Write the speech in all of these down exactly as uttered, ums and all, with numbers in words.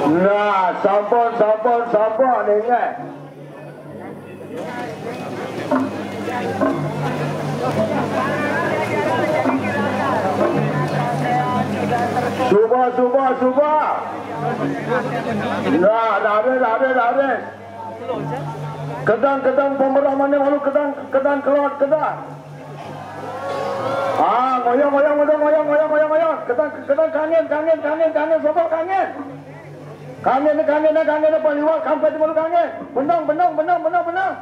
Nah, sampun, sampun, sampun, inggih. Suba, suba, suba. Nah, dah habis, dah habis, dah habis. Kedang, kedang, pemeramane malu kedang, kedang kelot, kedang. Ah, ngoyong, ngoyong, ngoyong, ngoyong, ngoyong, ngoyong, ngoyong. Kedang, kedang, kangen, kangen, kangen, kangen, sobat kangen. Kangen, kangen, kangen, apa liwat, sampai di malu kangen. Benang, benang, benang, benang, benang.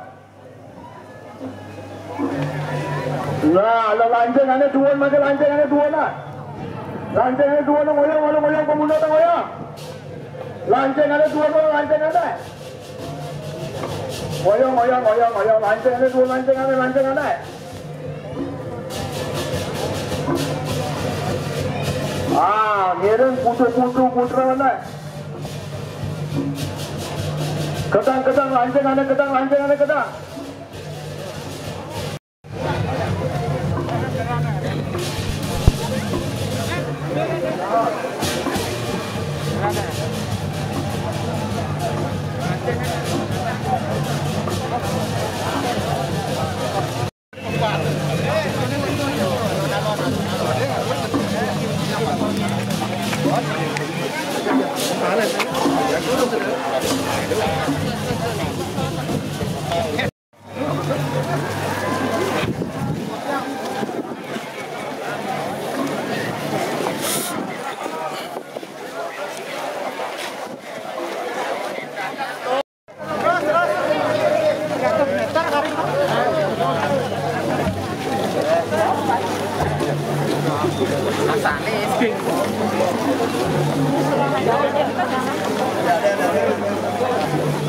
Nah, lah lanceng ane duon, mangke lanceng ane duon, nah. Lanceng ane duon, ngoyong, ngoyong, ngoyong, pemuda tang ngoyong. Lanceng ane duon, lanceng ane. Ngoyong, ngoyong, ngoyong, ngoyong, lanceng ane duon, lanceng ane, lanceng ane. Ah, ngiring putu-putu putra ane. Kedang, kedang, lanceng ane, kedang, lanceng ane, kedang.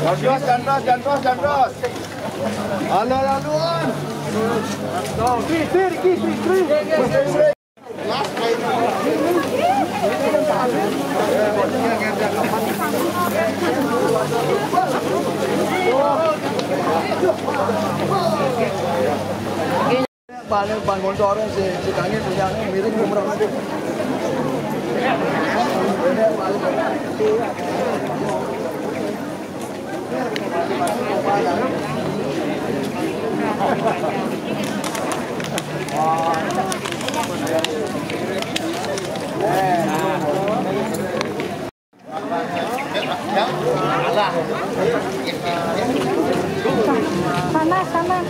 Jantros, jantros, jantros, jantros. Alon, alon. Tri, tri, tri, tri, tri. Balik ban motor si, si Kangin punya miring ke merah. Panas, panas.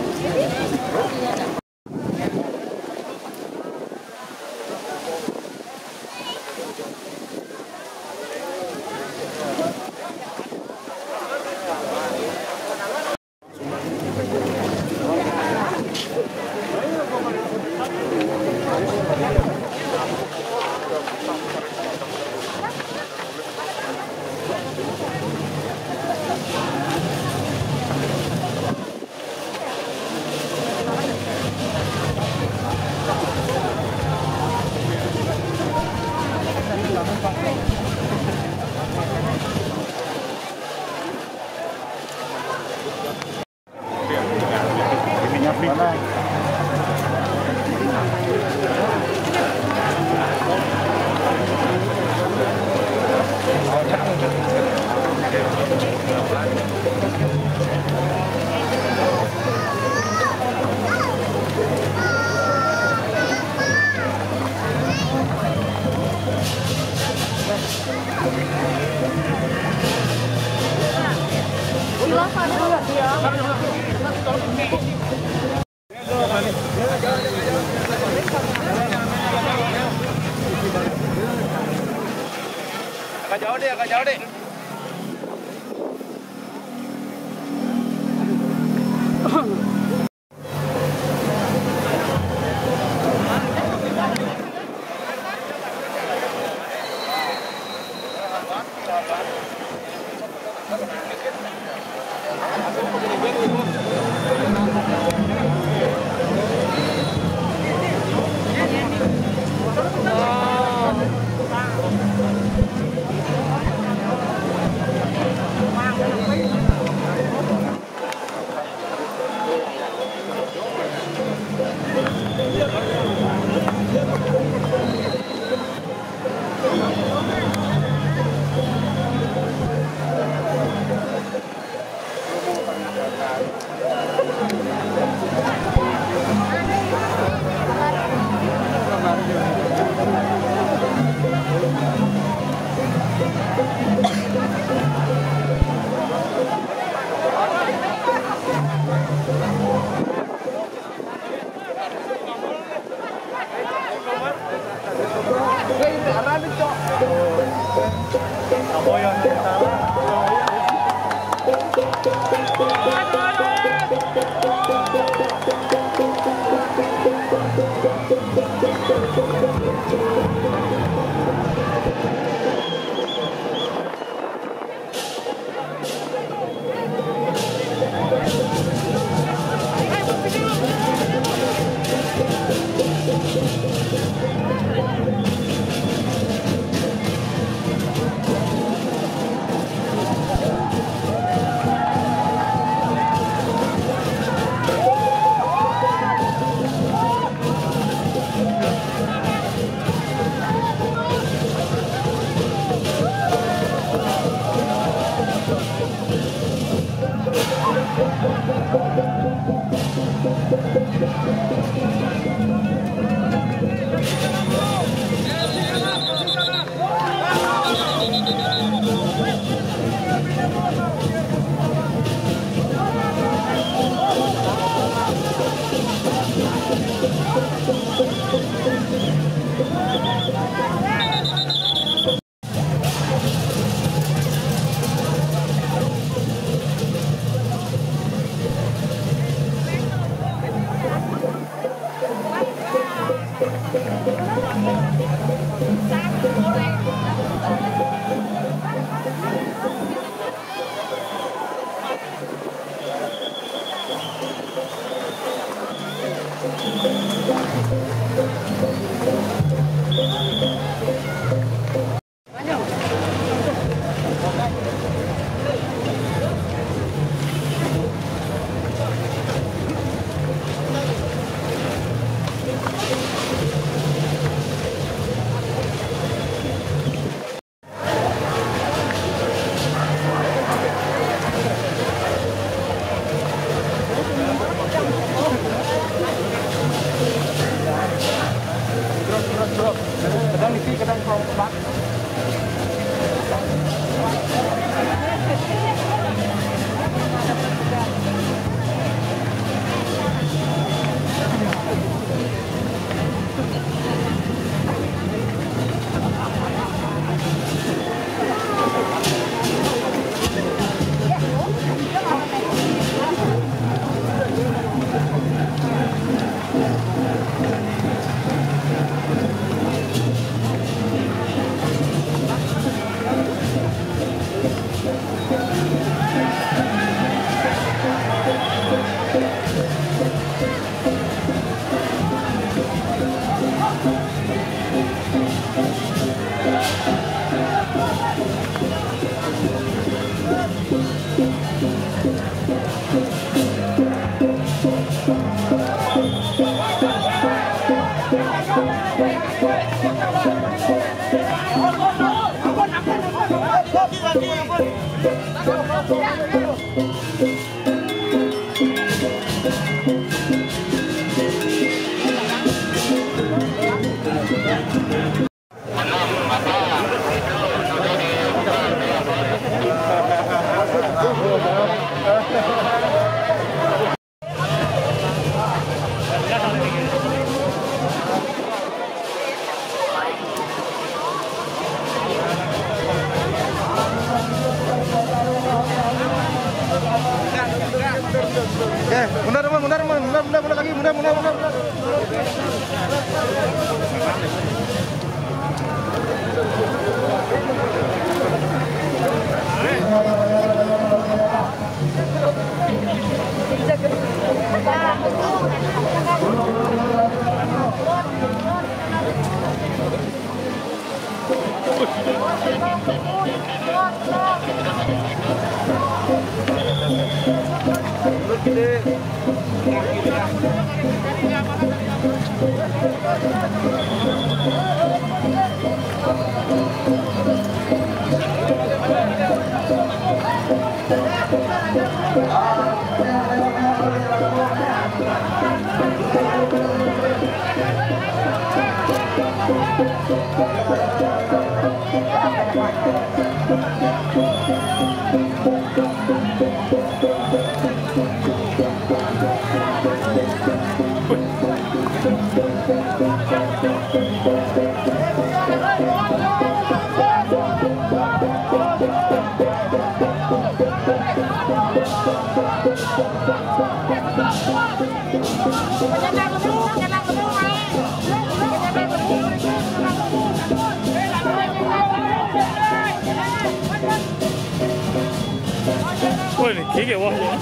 Ôi, này, khí kiểu quá vậy?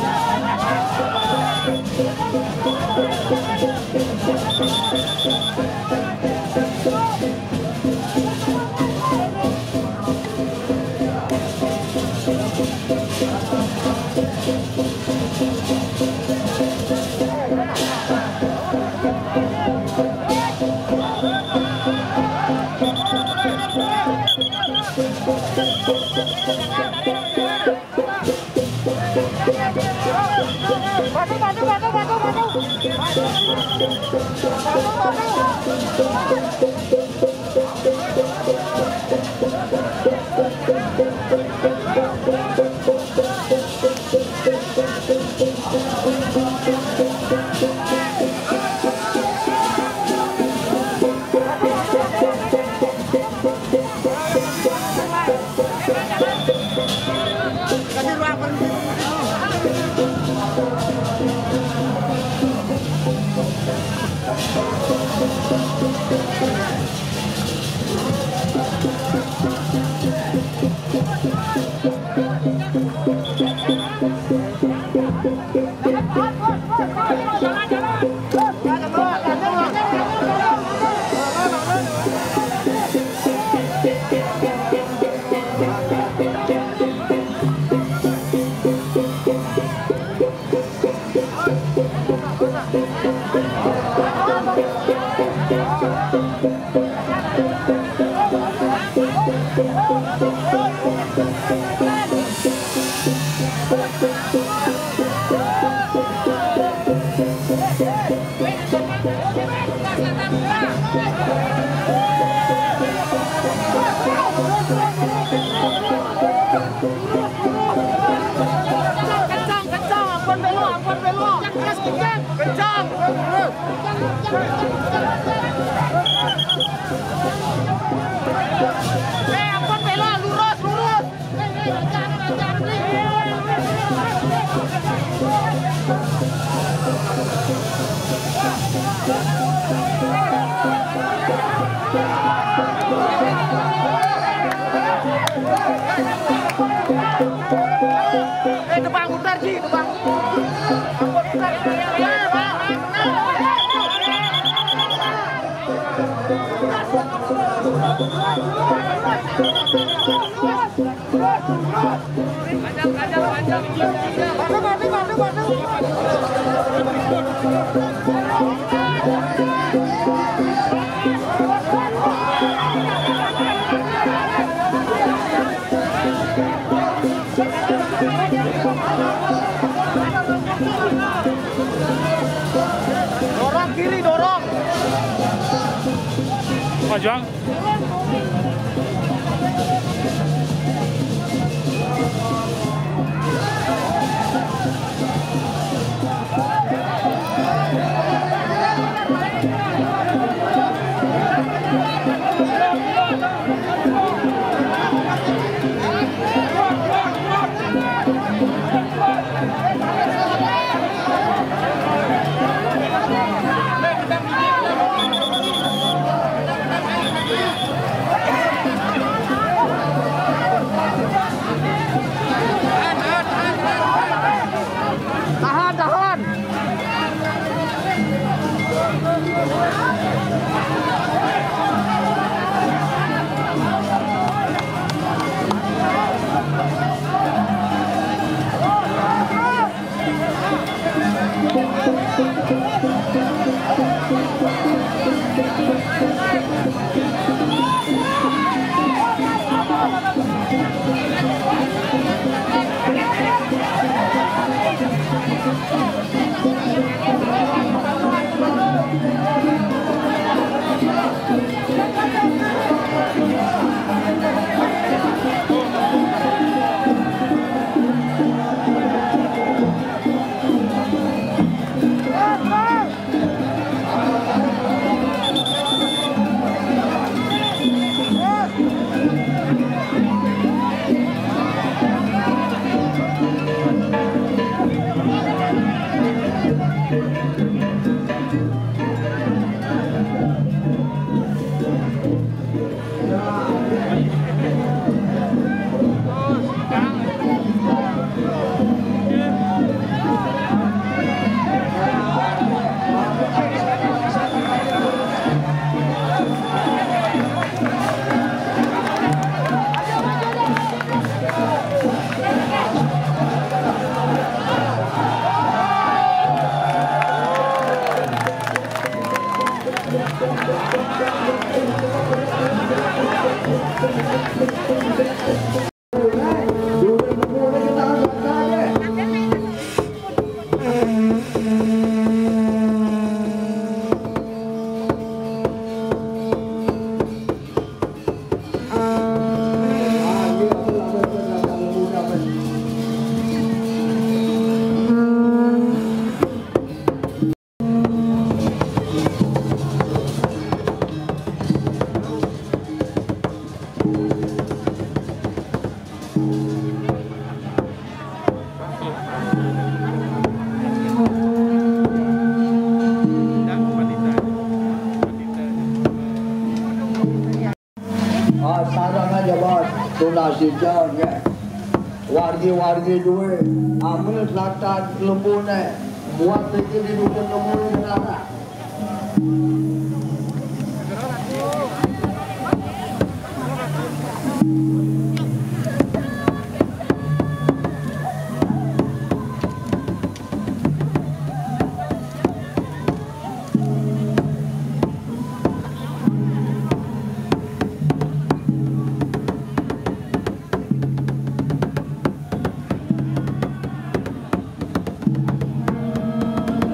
Kencang, kencang, ampun belok, ampun belok. Kencang, kencang. Kencang. Eh, ampun belok, lurus, lurus. Eh, depan muter sih, depan. Dorong kiri, dorong. Maju, Ang. Tahan, tahan. Ah, sareng aja, Bos. Tunas hijau, ya. Wargi-wargi duwe. Ambil selatan lembune. Buat pikir di dusun lembune kenapa?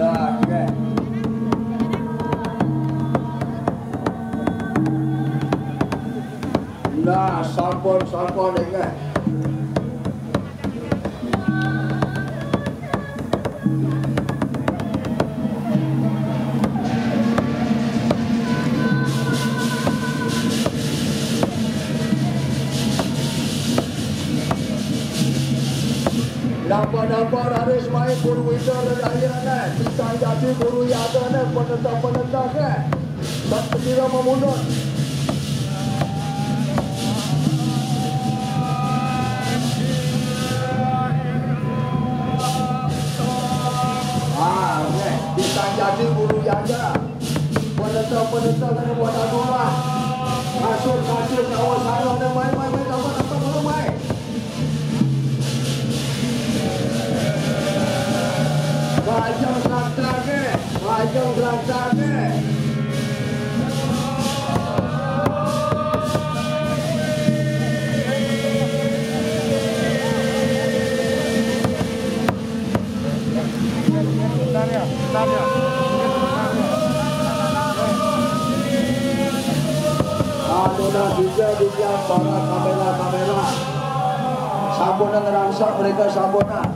Nah, oke. Nah, sampun, sampun, nggih. Napa-napa raris main Guru Wida Ledayane, Bintang Jati Guru Yadane, penentang-penentang, eh. Sat Petira mamundhut. Ah, nggih, Bintang Jati Guru Yada. Penentang-penentang kena buat anu lah. Kasut-kasut kawas sarung, main, main, main, tambah, tambah, tambah, main. Lajeng Srangkake, lajeng Srangkake. Aduh, nah, juga, juga, para kamera, kamera. Sampun ngerangsak mereka, sampun, nah.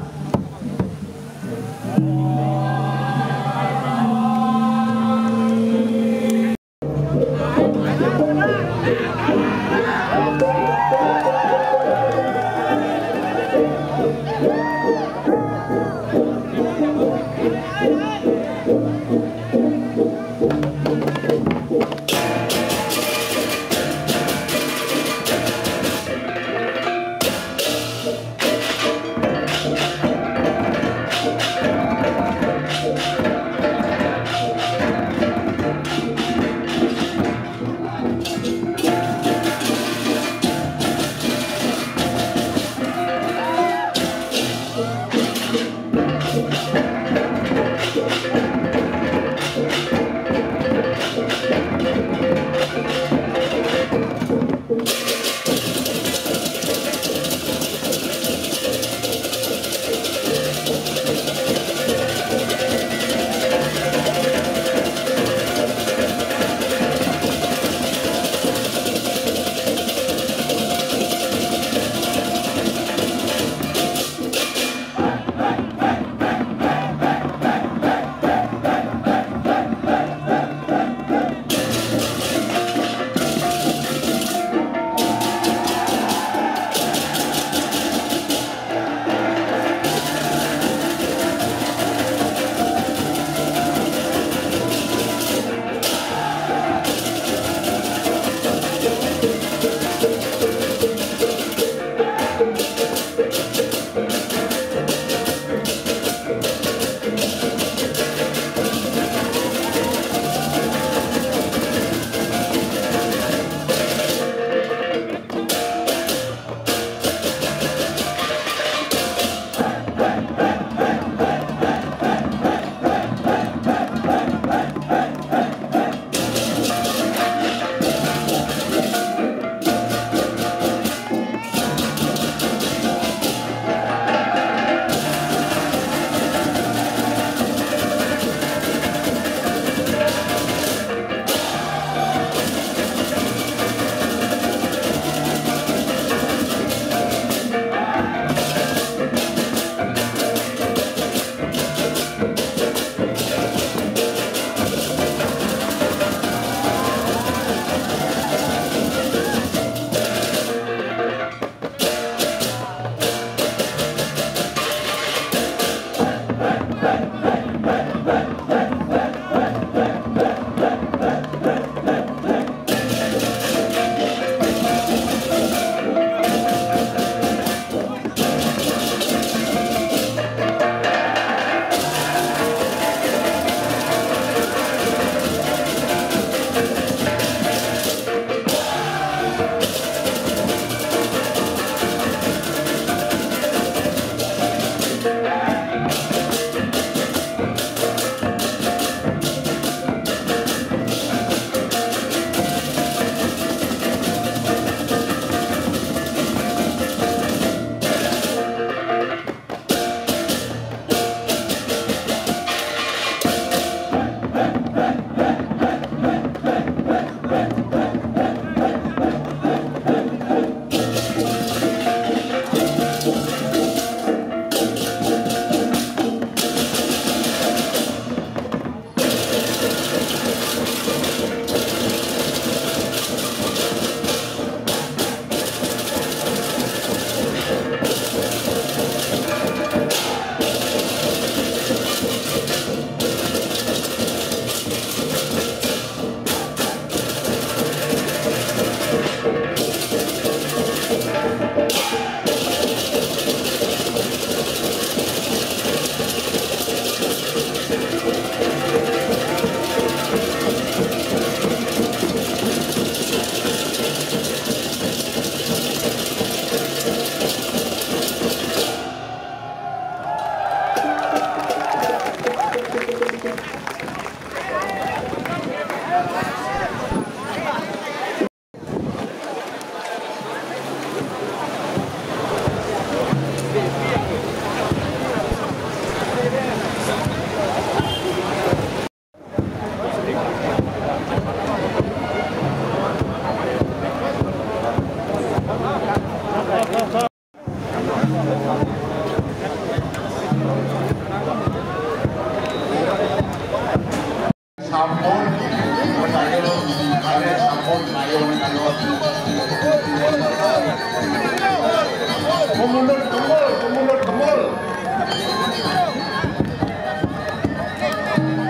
Pemulut kemul, pemulut kemul.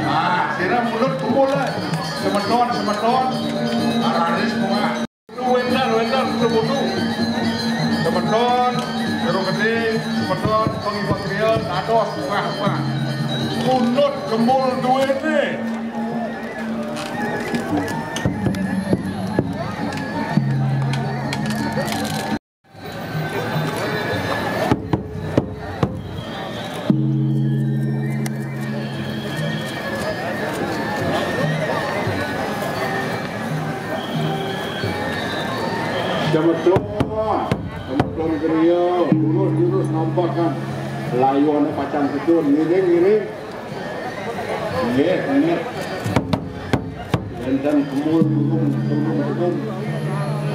Ah, sira mulut kemul, eh. Semeton, semeton. Araris bunga. Wendar, wendar, budu, budu. Semeton, Jero Gede, semeton, pengibat kriya, dados, wah, wah. Mulut kemul duwene. Semeton, semeton griya, lurus-lurus nampakan. Layone pacang sedun, ngiring, ngiring. Nggih, nggih. Wenten kemul turun, turun, turun.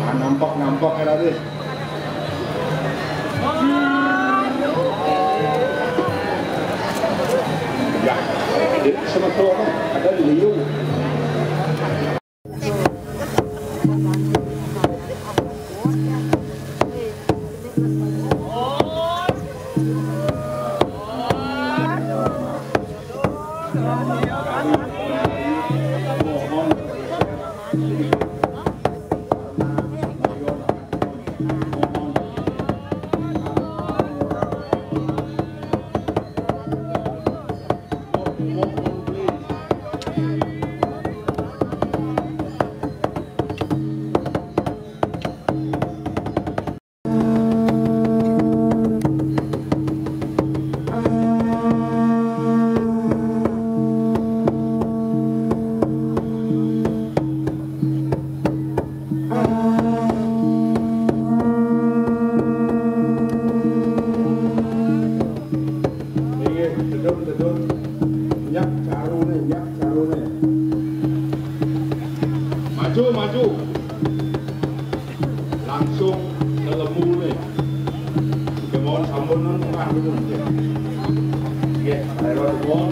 Ah, nampak, nampak ya, raris. Ya, jadi semeton ada di liung. Nggih, tedun, tedun. Nyak carune, nyak carune. Maju, maju. Langsung ke lemune. Kemawon sampun nun tengah dulu. Nggih, rela dipun.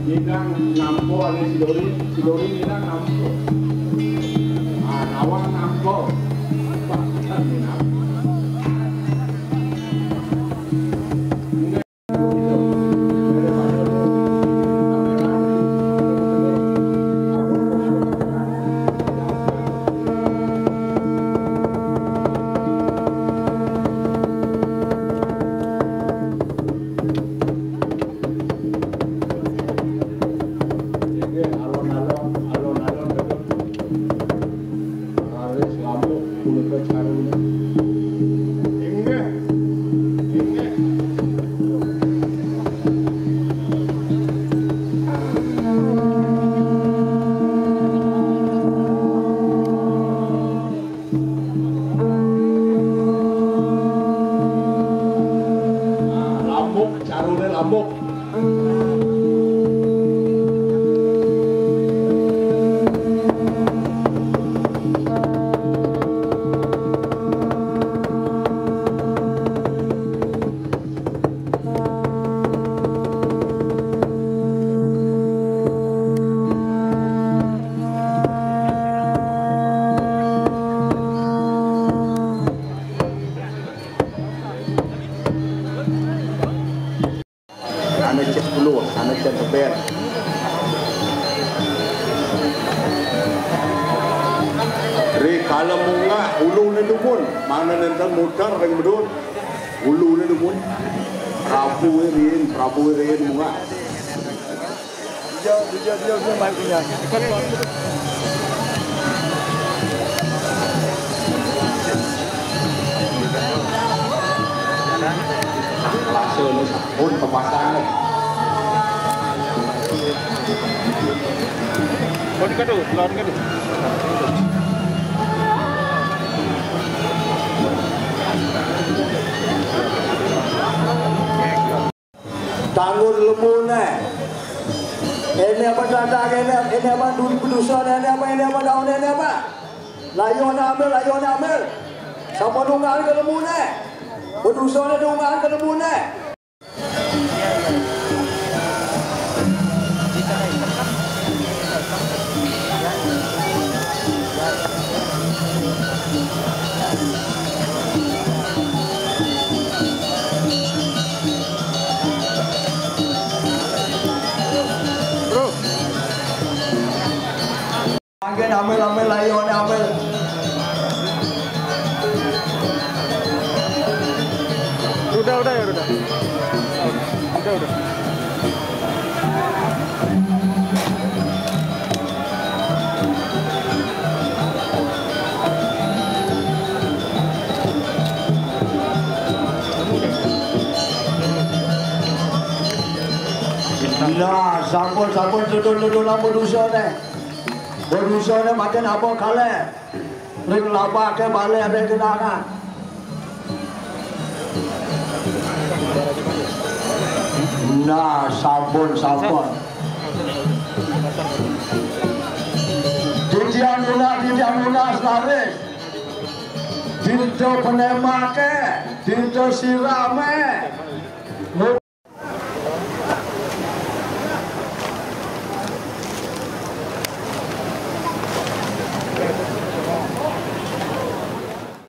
Nidang nampa ale Sidori, Sidori nidang nampa. Ah, nawang nampa. Wah, nidang. Nggih, alon-alon, alon-alon, betul. Raris lamuk punika carune. Inggih. Inggih. Ah, lamuk, carune lamuk. Dumun, mana nenten muter ring bedun. Ulune dumun. Prabu riin, Prabu riin munggah. Dia, dia, dia, dia main punya. Langsung sampun kepasang. Kau dekat tu, keluar dekat tu. Tanggul lembune. Ene apa dadak ene, ene apa du-, bedusane, ene apa, ene apa daune, ene apa? Layone ambil, layone ambil. Sapa nunggal ke lembune? Bedusane nunggal ke lembune. Anggen amel, amel, ayo, amel. Udah, udah ya, udah. Udah, udah. Nah, sampun, sampun, tutul, tutul, ampun, dosa, neh. Dosa, neh, makin apa, kalih. Ring labake bale ade genangan. Nah, sampun, sampun. Titiang nunas, titiang nunas, laris. Dinto penemake, dinto sirame.